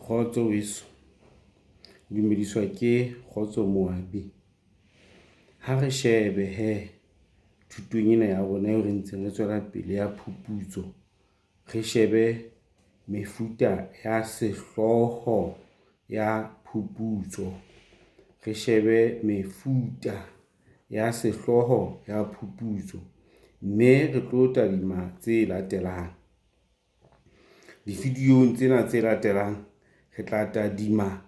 Kgotso weso, o dumediswa ke Kgotso Moabi. Ha re shebe hee thutong ena ya rona eo re ntseng re tswela pele ya phuputso, re shebe mefuta ya sehlooho ya phuputso, re shebe mefuta ya sehlooho ya phuputso mme re tlo tadima tse latelang. Di-video-ng tsena tse latelang, re tla tadima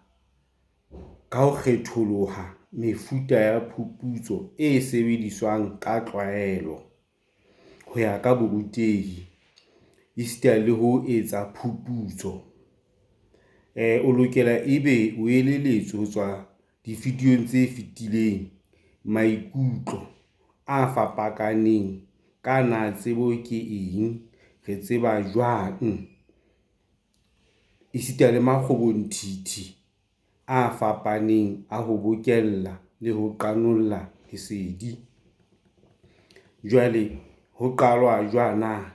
ka ho kgetholoha mefuta ya phuputso e sebediswang ka tlwaelo ho ya ka borutehi esita le ho etsa phuputso. O lokela ebe o elelletswe ho tswa di-video-ng tse fetileng maikutlo a fapakaneng ka na tsebo ke eng, re tseba jwang esita le makgobonthithi a fapaneng a ho bokella le ho qanolla lesedi. Jwale ho qalwa jwana,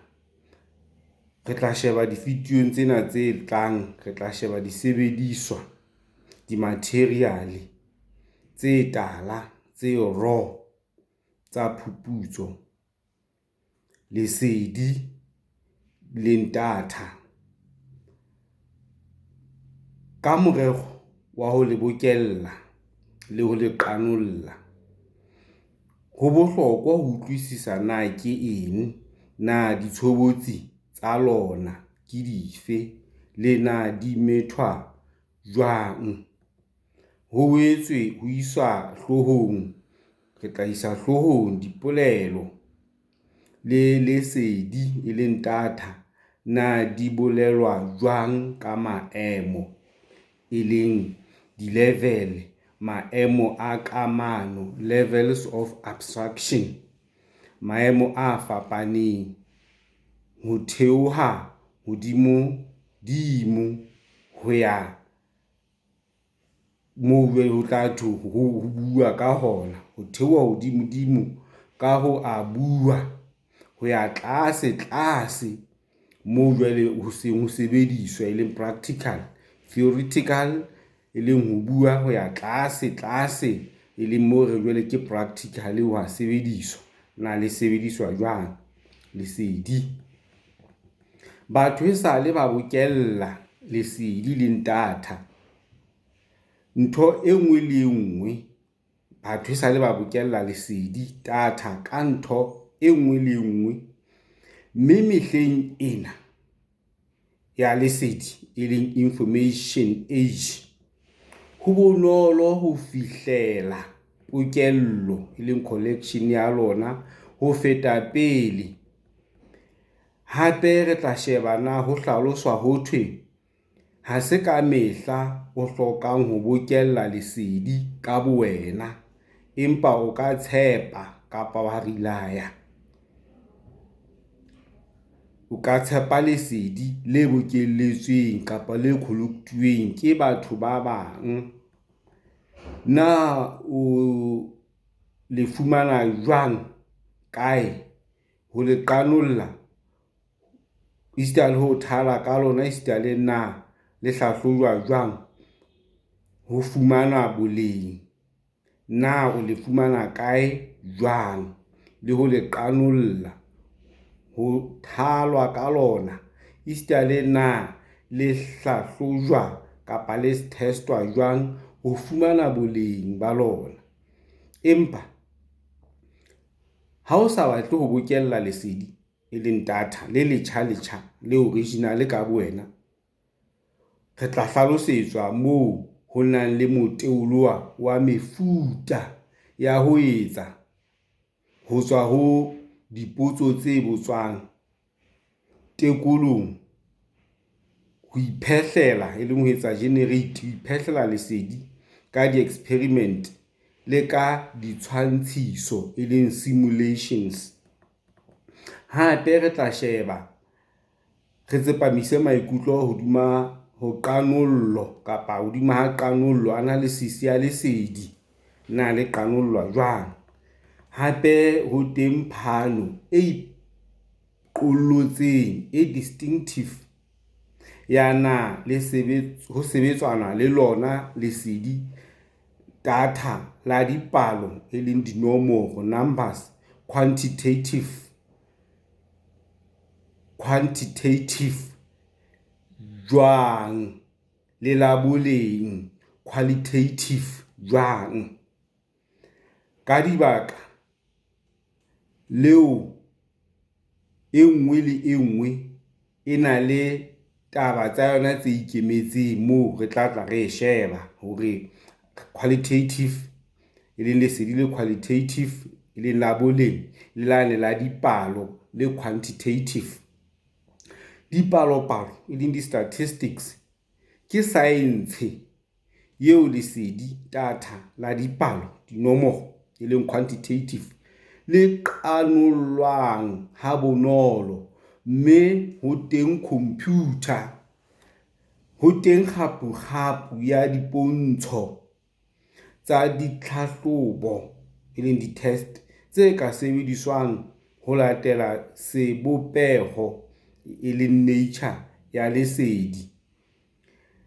re tla sheba di-video-ng tsena tse tlang, re tla sheba disebediswa, di-material tse tala, tse raw tsa phuputso, lesedi leng data ka morero wa ho le bokella le ho le qanolla. Ho bohlokwa ho utlwisisa na ke eng, na ditshobotsi tsa lona ke dife, le na di methwa jwang. Ho boetse ho iswa hloohong, re tla isa hloohong dipolelo le lesedi, e leng data, na di bolelwa jwang ka maemo, e leng di-level, maemo a kamano, levels of abstraction, maemo a fapaneng ho theoha hodimodimo ho ya moo jwale ho tla thwe ho bua ka hona, ho theoha hodimodimo ka ho a bua ho ya tlase tlase moo jwale ho seng ho sebediswa, e leng practical. Theoretical e leng ho bua ho ya tlase tlase, e leng moo re jwale ke practical ho a sebediswa, na le sebediswa jwang lesedi. Batho esale ba bokella lesedi leng data. Ntho e nngwe le e nngwe batho esale ba bokella lesedi data ka ntho e nngwe le e nngwe, mme mehleng ena ya lesedi e leng information age, ho bonolo ho fihlela pokello e leng collection ya lona ho feta pele. Hape re tla sheba na ho hlaloswa ho thwe ha se ka mehla o hlokang ho bokella lesedi ka bowena, empa o ka tshepa kapa wa relaya, o ka tshepa lesedi le bokelletsweng kapa le collect-uweng ke batho ba bang. Na o le fumana jwang, kae, ho le qanolla esita le ho thala ka lona, esita le na le hlahlojwa jwang ho fumana boleng. Na o le fumana kae, jwang le ho le qanolla, ho thalwa ka lona esita le na le hlahlojwa kapa le test-wa jwang ho fumana boleng ba lona. Empa ha o sa batle ho bokella lesedi e leng data le letjha letjha le original ka bowena, re tla hlalosetswa moo ho nang le wa mefuta ya ho etsa ho tswa ho dipotso tse botswang tekolong, ho iphehlela e leng ho etsa generate, ho iphehlela lesedi ka di-experiment le ka ditshwantshiso, e leng simulations. Hape re tla sheba, re tsepamise maikutlo hodima ho qanollo kapa hodima ha qanollo, analysis ya lesedi na le qanollwa jwang. Hape ho teng phano e iqollotseng, e distinctive. ya na ho sebetsanwa le lona lesedi datha la dipalo, e leng dinomoro, numbers, quantitative, jwang, le la boleng, qualitative, jwang. Ka lebaka leo, e nngwe le e nngwe e na le taba tsa yona tse ikemetseng moo re tla tla re e sheba hore qualitative, e leng lesedi le qualitative, e leng la boleng le lane la dipalo le quantitative. Dipalopalo, e leng di-statistics, ke saense eo lesedi datha la dipalo, dinomoro, e leng quantitative, le qanollwang habonolo, mme ho teng kgapukgapu ya dipontsho tsa ditlhahlobo, e leng di-test, tse ka sebediswang ho latela sebopeho, e leng nature, ya lesedi,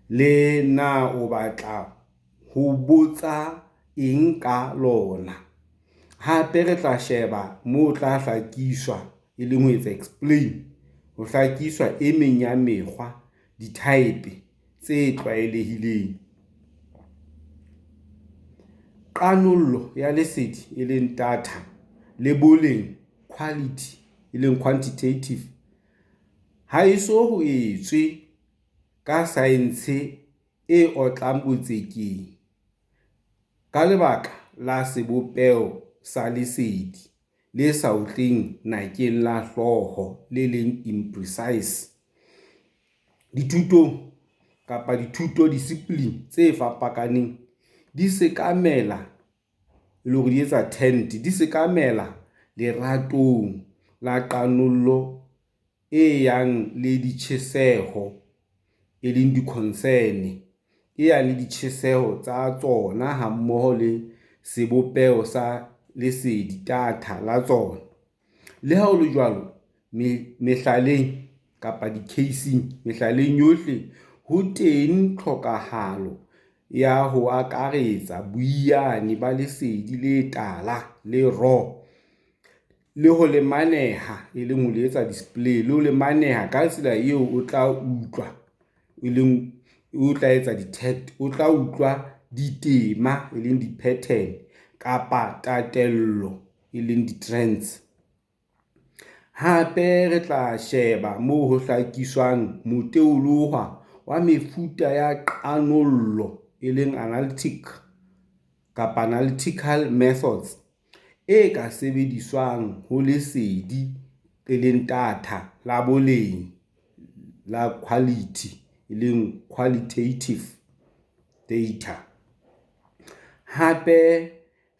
le na o batla ho botsa eng ka lona. Hape re tla sheba moo ho tla hlakiswa, e leng ho etsa explain, ho hlakiswa e meng ya mekgwa, di-type, tse tlwaelehileng. Qanollo ya lesedi, e leng data, le boleng, quality, e leng quantitative, ha eso ho etswe ka saense e otlang botsekeng ka lebaka la sebopeho sa lesedi le sa otleng nakeng la hlooho, le leng imprecise. Dithutong kapa dithuto, discipline, tse fapakaneng di sekamela, le hore di etsa tend, di sekamela leratong la qanollo e yang le ditjheseho, e leng di-concern, e yang le ditjheseho tsa tsona hammoho le sebopeho sa lesedi datha la tsona. Le ha ho le jwalo, mehlaleng kapa dikeising, mehlaleng yohle ho teng tlhokahalo ya ho akaretsa boiyane ba lesedi le tala le raw, le ho le maneha, e leng ho le etsa display, le ho le maneha ka tsela eo o tla utlwa, e leng o tla etsa detect, o tla utlwa ditema, e leng di-pattern kapa tatello, e leng di-trends. Hape re tla sheba moo ho hlakiswang moteolohwa wa mefuta ya qanollo, e leng analytic kapa analytical methods, e ka sebediswang ho lesedi, e leng datha, la boleng, la quality, e leng qualitative data. Hape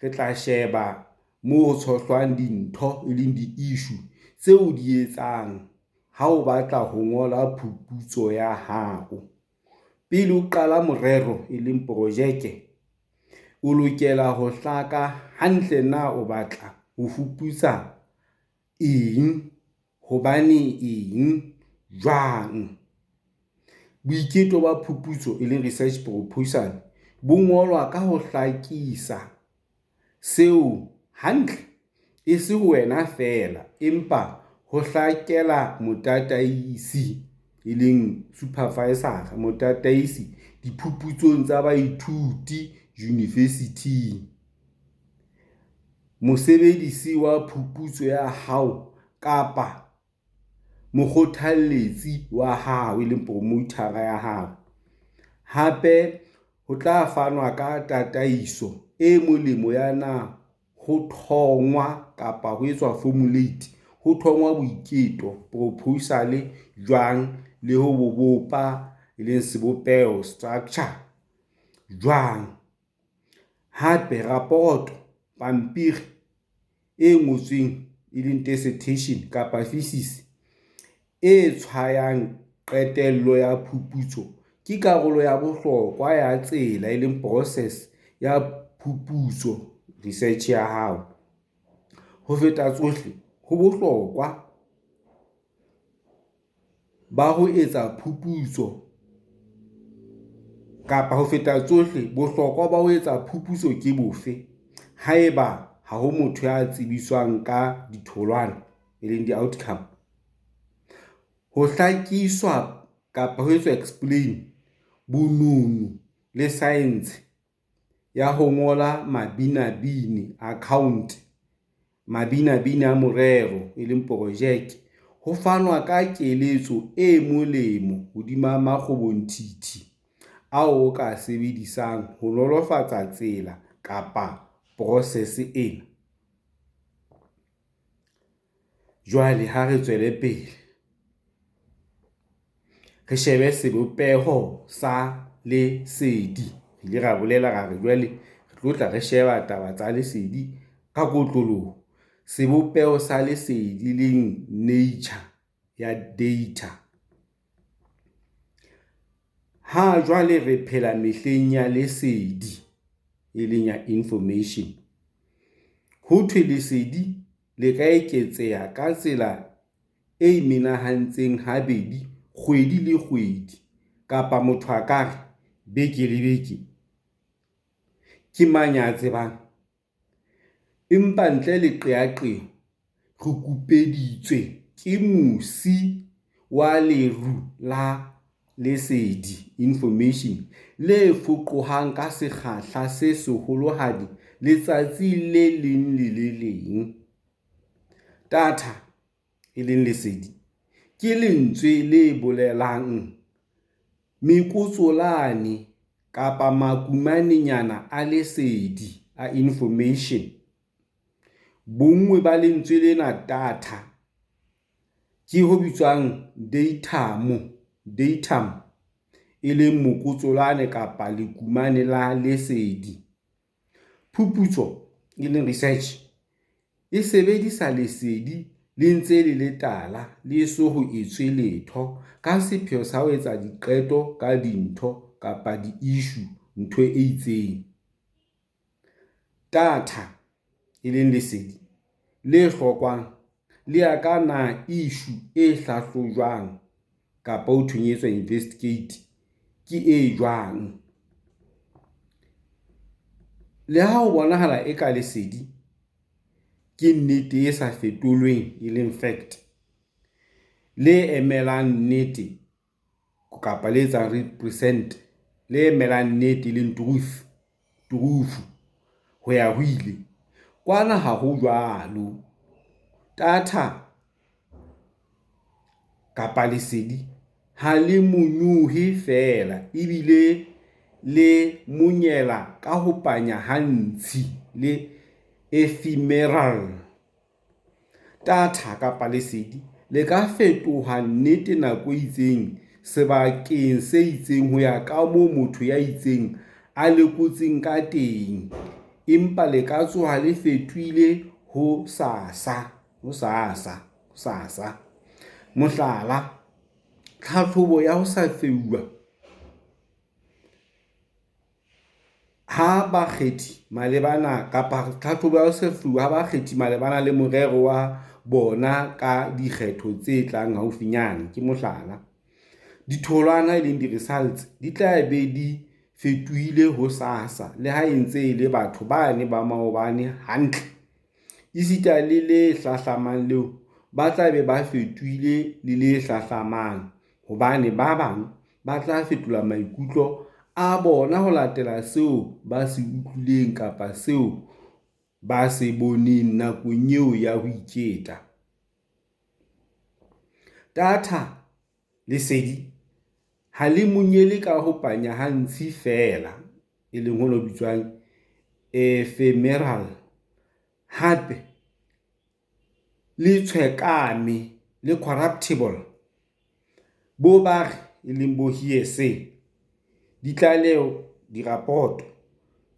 re tla sheba moo ho tshohlwang dintho, e leng di-issue, tseo o di etsang ha o batla ho ngola phuputso ya hao. Pele o qala morero, e leng projeke, o lokela ho hlaka hantle na o batla ho fuputsa eng, hobaneng eng, jwang. Boiketo ba phuputso, e leng research proposal, bo ngolwa ka ho hlakisa seo hantle, e seng ho wena feela, empa ho hlakela motataisi, e leng supervisor, motataisi diphuputsong tsa baithuti university-ng, mosebedisi wa phuputso ya hao kapa mokgothalletsi wa hao, e leng promotor-a ya hao. Hape ho tla fanwa ka tataiso e molemo ya na ho thongwa kapa ho etswa formulate, ho thongwa boiketo, proposal, jwang, le ho bo bopa, e leng sebopeho, structure, jwang. Hape raporoto, pampiri e ngotsweng, e leng dissertation kapa thesis, e tshwayang qetello ya phuputso ke karolo ya bohlokwa ya tsela, e leng process, ya phuputso, research, ya hao. Ho feta tsohle, ho bohlokwa. Ba ho etsa phuputso kapa ho feta tsohle, bohlokwa ba ho etsa phuputso ke bofe haeba ha ho motho ya tsebiswang ka ditholwana, e leng di-outcome? Ho hlakiswa kapa ho etswa explain bonono le saense ya ho ngola mabinabine account, mabinabine a morero, e leng porojeke, ho fanwa ka keletso e molemo hodima makgobonthithi ao o ka a sebedisang ho nolofatsa tsela kapa process ena. Jwale ha re tswele pele, re shebe sebopeho sa lesedi. Re ile ra bolela, ra re jwale re tlo tla re sheba taba tsa lesedi ka kotloloho. Sebopeho sa lesedi leng nature ya data. Ha jwale re phela mehleng ya lesedi, e leng ya information. Ho thwe lesedi le ka eketseha ka tsela e imenahantseng habedi kgwedi le kgwedi kapa motho a ka re, beke le beke. Ke mang ya tsebang? Empa ntle le qeaqeo re kupeditswe ke mosi wa leru la lesedi, information, le foqohang ka sekgahla se seholohadi letsatsi le leng le le leng. Data, e leng lesedi, ke lentswe le bolelang mekotsolane kapa makumanenyana a lesedi a information. Bonngwe ba lentswe lena data ke ho bitswang deithamo, datum, e leng mokotsolane kapa lekumane la lesedi. Phuputso, e leng research, e sebedisa lesedi le ntse le le tala, le eso ho etswe letho ka sepheo sa ho etsa diqeto ka dintho kapa di-issue, ntho e itseng. Data, e leng lesedi le hlokwang, le ya ka na issue e hlahlojwang kapa ho thweng e etswa investigate ke e jwang. Le ha ho bonahala eka lesedi ke nnete e sa fetolweng, e leng fact, le emelang nnete kapa le etsang represent, le emelang nnete, e leng truth, truth ho ya ho ile. Kwana ha ho jwalo. Data kapa lesedi ha le monyohe feela ebile le monyela ka ho panya ha ntshi, le ephemeral. Data kapa lesedi le ka fetoha nnete nako e itseng sebakeng se itseng ho ya ka moo motho ya itseng a lekotseng ka teng, empa le ka tsoha le fetohile hosasa, hosasa, hosasa. Mohlala, tlhahlobo ya ho sa feua ha bakgethi malebana kapa tlhahlobo ya ho se fuwa ha bakgethi malebana le morero wa bona ka dikgetho tse tlang haufinyane, ke mohlala. Ditholwana, e leng di-results, di tla be di fetohile hosasa le ha e ntse e le batho bane ba maobane hantle. Esita le le hlahlamang leo ba tla be ba fetohile le le hlahlamang hobane ba bang ba tla fetola maikutlo a bona ho latela seo ba se utlwileng kapa seo ba se boneng nakong eo ya ho iketa. Data, lesedi, ha le monyele ka ho panya ha ntshi feela, e leng hona ho bitswang ephemeral, hape le tshwekame, le corruptible. Bo ba re, e leng bo hearsay, ditlaleho, dirapoto,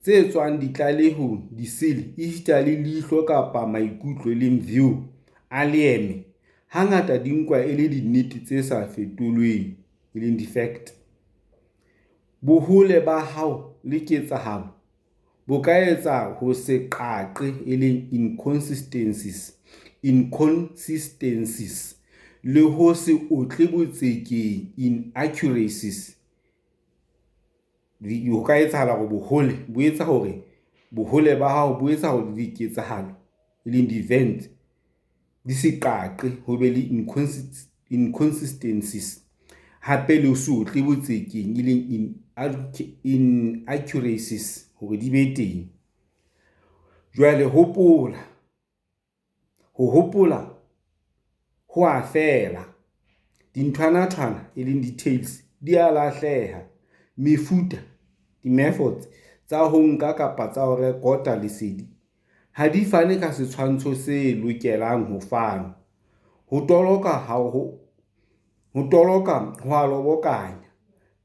tse tswang ditlalehong disele esita le leihlo kapa maikutlo, e leng view, a leeme, hangata di nkwa e le dinnete tse sa fetolweng, e leng di-fact. Bohole ba hao le ketsahalo bo ka etsa ho se qaqe, e leng inconsistencies, Le ho se otle botsekeng, inaccuracies. Ho ka etsahala hore bohole bo etsa hore bohole ba hao bo etsa hore diketsahalo, e leng di-events, di se qaqe, ho be le inconsistencies. Hape le ho se otle botsekeng, e leng inaccuracies hore di be teng. Jwale hopola, ho hopola ho a fela, dinthwanthwana, e leng details, di a lahleha. Mefuta, methods, tsa ho nka kapa tsa ho rekota lesedi ha di fane ka setshwantsho se lokelang ho fanwa. Ho toloka ho a lobokanya.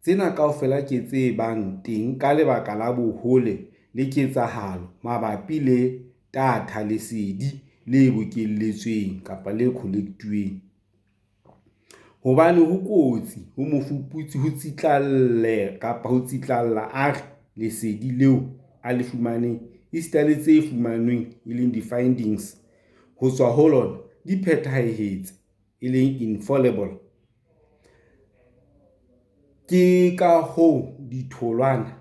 Tsena kaofela ke tse bang teng ka lebaka la bohole le ketsahalo mabapi le datha, lesedi le bokelletsweng. Hobane ho kotsi ho mofuputsi ho tsitlalla a re lesedi leo a le fumaneng esita le tse fumanweng, findings, ho tswa ho lona, di phethahetse, infallible. Ke ka hoo ditholwana,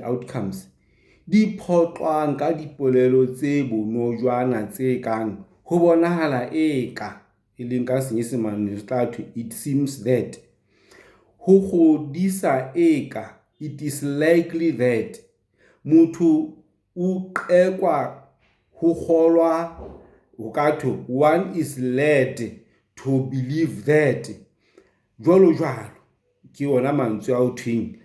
outcomes, di phoqwang ka dipolelo tse bonojana tse kang 'ho bonahala eka', it seems that, 'ho kgodisa eka', it is likely that, 'motho o qekwa ho kgolwa', one is led to believe that, jwalojwalo. Ke ona mantswe ao thweng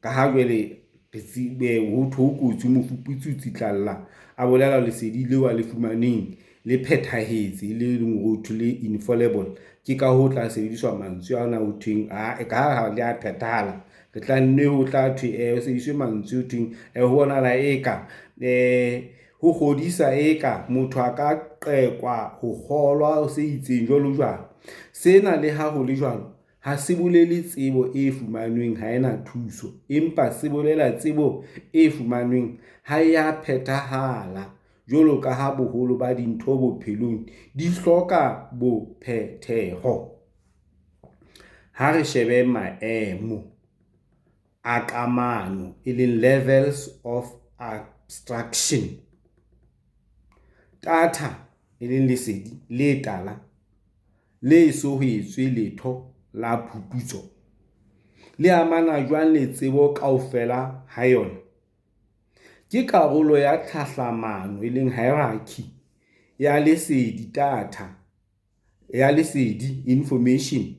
ka ha jwale ho thwe ho kotsi ho mofuputsi ho tsitlalla a bolela lesedi leo a le fumaneng le phethahetse, le leng hore ho thwe le infallible. Ke ka hoo ho tla sebediswa mantswe ana ho thweng ka ha le a phethahala, re tla nne ho tla thwe ho sebediswe mantswe ho thweng ho bonahala eka ho kgodisa eka, motho a ka qekwa ho kgolwa se itseng, jwalojwalo. Sena le ha ho le jwalo, ha se bolele tsebo e fumanweng ha e na thuso, empa se bolela tsebo e fumanweng ha e a phethahala jwalo ka ha boholo ba dintho bophelong di hloka bophetheho. Ha re shebe maemo a kamano, levels of abstraction. Datha, lesedi le tala, le eso ho etswe letho la phuputso, le amana jwang le tsebo kaofela ha yona? Ke karolo ya tlhahlamano hierarchy ya lesedi datha, information,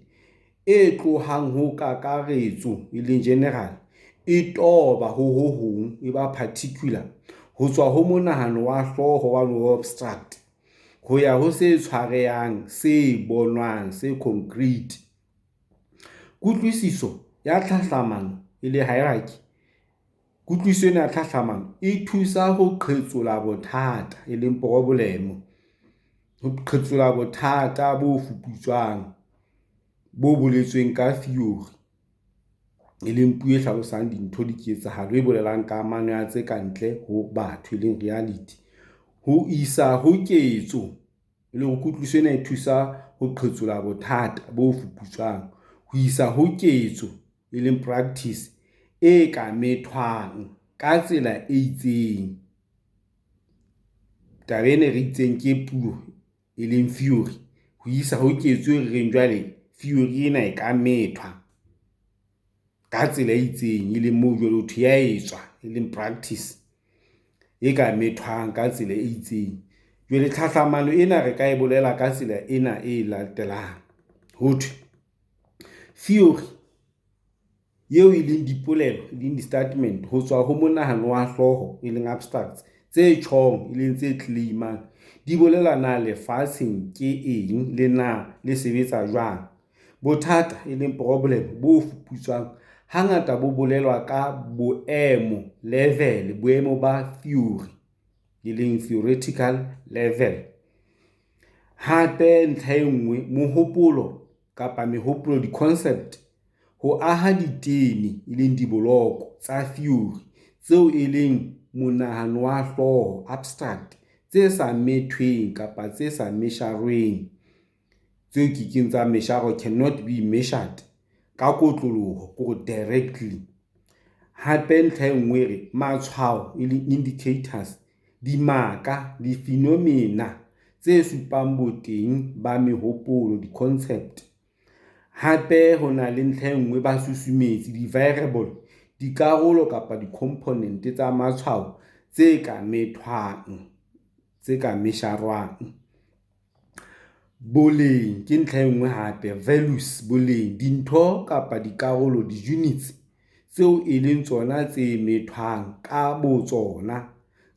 e tlohang ho kakaretso general, e toba ho ho hong particular, ho tswa ho monahano wa hlooho abstract, ho ya ho se tshwarehang, se bonwang concrete. Kutlwisiso ya tlhahlamano hierarchy, kutlwisiso ena ya tlhahlamano e thusa ho qhetsola bothata, problem, ho qhetsola bothata bo fuputswang, bo boletsweng ka theory, e leng puo e hlalosang dintho, diketsahalo, e bolelang kamano ya tse ka ntle ho batho, e leng reality. Ho isa ho ketso, e leng hore kutlwisiso ena e thusa ho qhetsola bothata bo fuputswang ho isa ho ketso, e leng practice, e ka methwang ka tsela e itseng. Taba ena e re itseng ke puo, e leng theory, ho isa ho ketso e reng jwale theory ena e ka methwa ka tsela e itseng, e leng moo jwale ho thwe ya etswa, e leng practice e ka methwang ka tsela e itseng. Jwale tlhahlamano ena re ka e bolela ka tsela ena e latelang. Ho thwe theory eo e leng dipolelo, e leng di-statement ho tswa ho monahano wa hlooho, e leng abstracts, tse tjhong, e leng tse claim-ang, di bolela na lefatsheng ke eng, le na le sebetsa jwang. Bothata, e leng problem, bo fuputswang hangata bo bolelwa ka boemo level, boemo ba theory, e leng theoretical level. Hape ntlha e nngwe, mohopolo kapa mehopolo, di-concept, ho aha ditene, e leng diboloko tsa theory tseo e leng monahano wa hlooho, abstract, tse sa methweng kapa tse sa mesharweng. Tseo kekeng tsa mesharwa, cannot be measured, ka kotloloho kore directly. Hape ntlha e nngwe e re matshwao e leng indicators, dimaka, di-phenomena tse supang boteng ba mehopolo, di-concept. Hape ho na le ntlha e nngwe basusumetsi, di-variable, dikarolo kapa di-component tsa matshwao tse ka methwang, tse ka mesharwang. Boleng ke ntlha e nngwe hape values, boleng, dintho kapa dikarolo, di-units, tseo e leng tsona tse methwang ka botsona.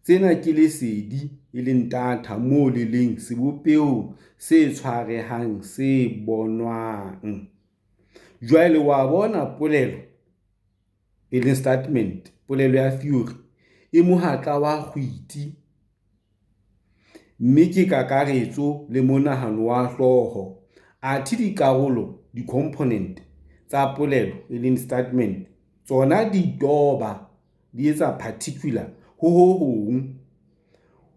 Tsena ke lesedi, e leng data, moo le leng sebopehong se tshwarehang, se bonwang. Jwale wa bona polelo, e leng statement, polelo ya theory e mohatla wa kgwiti, mme ke kakaretso le monahano wa hlooho. Athe dikarolo, di-component, tsa polelo, e leng statement, tsona di toba, di etsa particular, ho hong,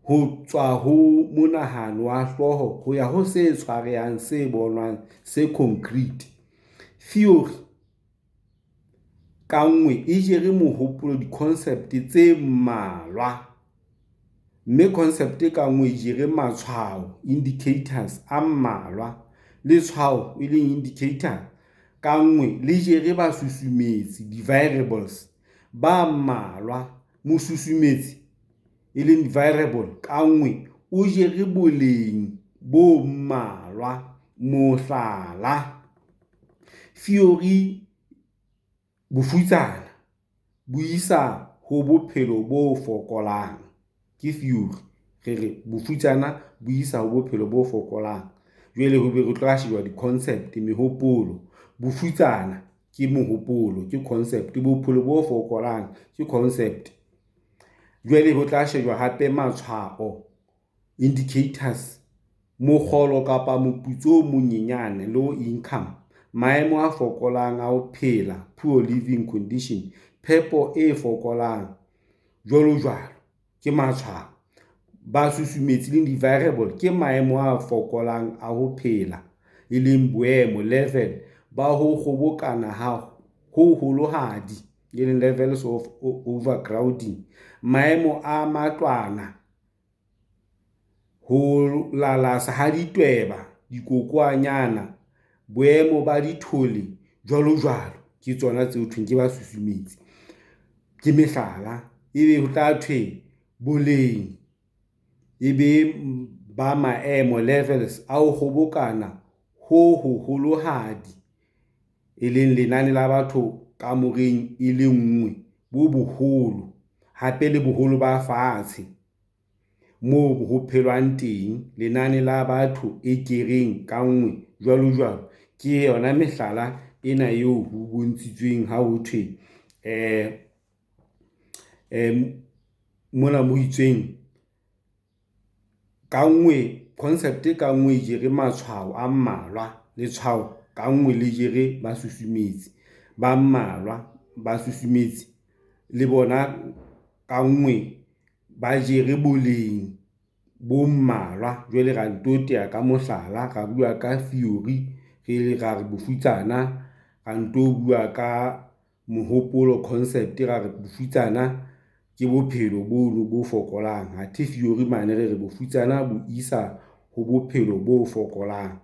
ho tswa ho monahano wa hlooho ho ya ho se tshwarehang, se bonwang, se concrete. Theory ka nngwe e jere mohopolo, di-concept, tse mmalwa, mme concept ka nngwe e jere matshwao, indicators, a mmalwa. Letshwao, e leng indicator, ka nngwe le jere basusumetsi, di-variables, ba mmalwa. Mosusumetsi, e leng variable, ka nngwe o jere boleng bo mmalwa. Mohlala, theory bofutsana bo isa ho bophelo bo fokolang, ke theory. Re re bofutsana bo isa ho bophelo bo fokolang. Jwale ho be re tla sheba di-concept, mehopolo. Bofutsana ke mohopolo, ke concept. Bophelo bo fokolang ke concept. Jwale ho tla shejwa hape matshwao, indicators, mokgolo kapa moputso o monyenyane, low income, maemo a fokolang a ho phela, poor living condition, phepo e fokolang, jwalo jwalo, ke matshwao. Basusumetsi leng di-variable ke maemo a fokolang a ho phela, e leng boemo, level, ba ho kgobokana ho hoholohadi, e leng levels of overcrowding, maemo a matlwana, ho lalasa ha ditweba, dikokwanyana, boemo ba dithole, jwalo jwalo. Ke tsona tseo ho thweng ke basusumetsi, ke mehlala. Ebe ho tla thwe boleng e be ba maemo, levels, a ho kgobokana ho hoholohadi, e leng lenane la batho kamoreng e le nngwe bo boholo, hape le boholo ba fatshe moo ho phelwang teng, lenane la batho ekereng ka nngwe, jwalo jwalo. Ke yona mehlala ena eo ho bontshitsweng ha ho thwe mona mo itsweng ka nngwe, concept ka nngwe e jere matshwao a mmalwa. Letshwao ka nngwe le jere basusumetsi ba mmalwa. Basusumetsi le bona ka nngwe ba jere boleng bo mmalwa. Jwale ra nto tea ka mohlala, ra bua ka theory, re ra re bofutsana, ra nto bua ka mohopolo, concept, ra re bofutsana ke bophelo bono bo fokolang. Athe theory mane re re bofutsana bo isa ho bophelo bo fokolang.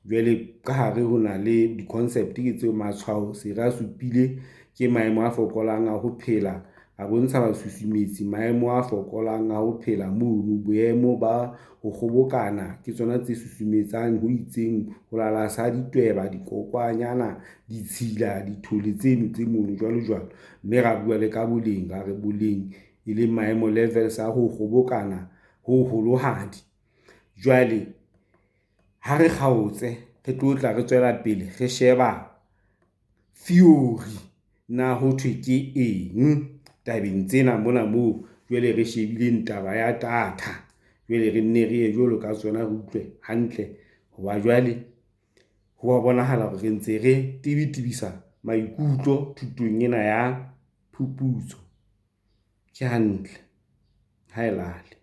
Jwale ka hare ho na le di-concept ke tseo matshwao se re a supile ke maemo a fokolang a ho phela, a bontsha basusumetsi maemo a fokolang a ho phela mono, boemo ba ho kgobokana ke tsona tse susumetsang ho itseng, ho lalasa ha ditweba, dikokwanyana, ditshila, dithole tseno tse mono, jwalo jwalo. Mme ra bua le ka boleng, ra re boleng e leng maemo, levels, a ho kgobokana ho hoholohadi. Jwale ha re kgaotse re tlo tla re tswela pele re sheba theory na ho thwe ke eng tabeng tsena mona moo jwale re shebileng taba ya data. Jwale re nne re ye jwalo ka tsona, re utlwe hantle hoba jwale ho a bonahala hore re ntse re tebetebisa maikutlo thutong ena ya phuputso. Ke hantle, ha e lale.